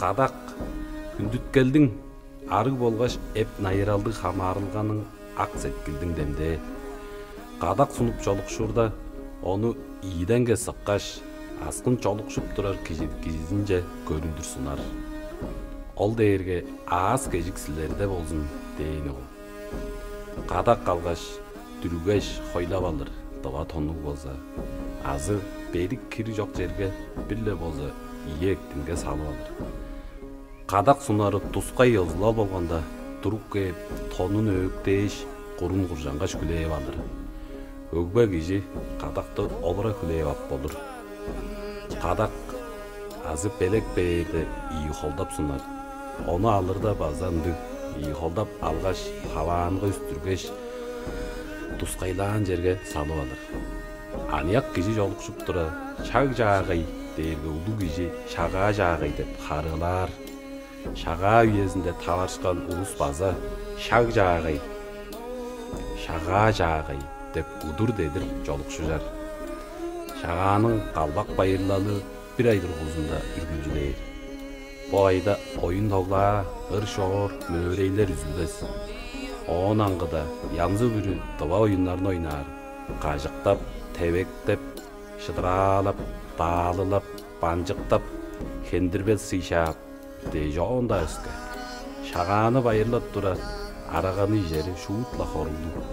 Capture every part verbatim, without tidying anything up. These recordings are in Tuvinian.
Кадак, хүндүткелдиң, арыг болгаш эп-найыралдыг хамаарылганың, ак сеткилдиң демдээ. Кадак сунуп чолукшуурда, ону ийденге сыккаш, аскын чолукшуп турар кижи кижизинче көрүндүр сунар. Ол дээрге аас-кежик силерде болзун дээн ол. Кадак алгаш, дүргеш, хойлап алыр, дыва тоннуг болза, азы бедик хири чок черге, бир-ле болза, ийи эктинге салып алыр. Кадак сунары тускай ёзулал болганда, туруп кээп, тонун өөктээш, курун куржангаш хүлээп алыр. Өгбе кижи кадакты олура хүлээп ап болур. Кадак азы белек бээрде, ийи холдап сунар. Ону алырда база ындыг: ийи холдап алгаш, хаваанга үстүргеш, тускайлаан черге салып алыр. Аныяк кижи чолукшуп тура, «Шаг чаагай» дээрге, улуг кижи «Шагаа чаагай» деп харыылаар. Шагаа үезинде таварышкан улус база «Шаг чаагай, шагаа чаагай» деп удур-дедир чолукшужар. Шагааның калбак байырлалы бир ай дургузунда үргүлчүлээр. Бо айда оюн-тоглаа, ыр-шоор, мөөрейлер үзүлбес. Оон аңгыда янзы-бүрү дыва оюннарны ойнаар: кажыктап, тевектеп, шыдыраалап, даалылап, банчыктап, хендирбел сый шаап, дээш оон-даа өске. Шагааны байырлап тура, араганы ижери шуут-ла хоруглуг.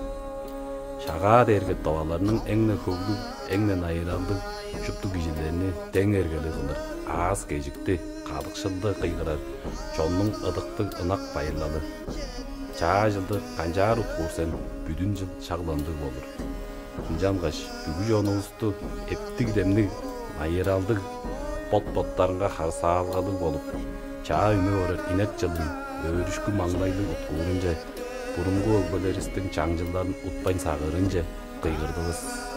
Шагаа дээрге тываларның эң-не хөглүг, эң-не найыралдыг, шупту кижилерни дең эргелиг кылыр, аас-кежикти, кадыкшылды кыйгырар чоннуң ыдыктыг, ынак байырлалы. Чаа чылды канчаар уткуур сен, бүдүн чыл шак ындыг болур. Ынчангаш бүгү чонувусту эптиг-демниг, найыралдыг, бот-боттарынга харыысалгалыг болуп, чаа үнүп орар Инек чылын өөрүшкү-маңнайлыг уткуурунче, бурунгу өгбелеривистиң чаңчылдарын утпайн сагыырынче кыйгырдывыс.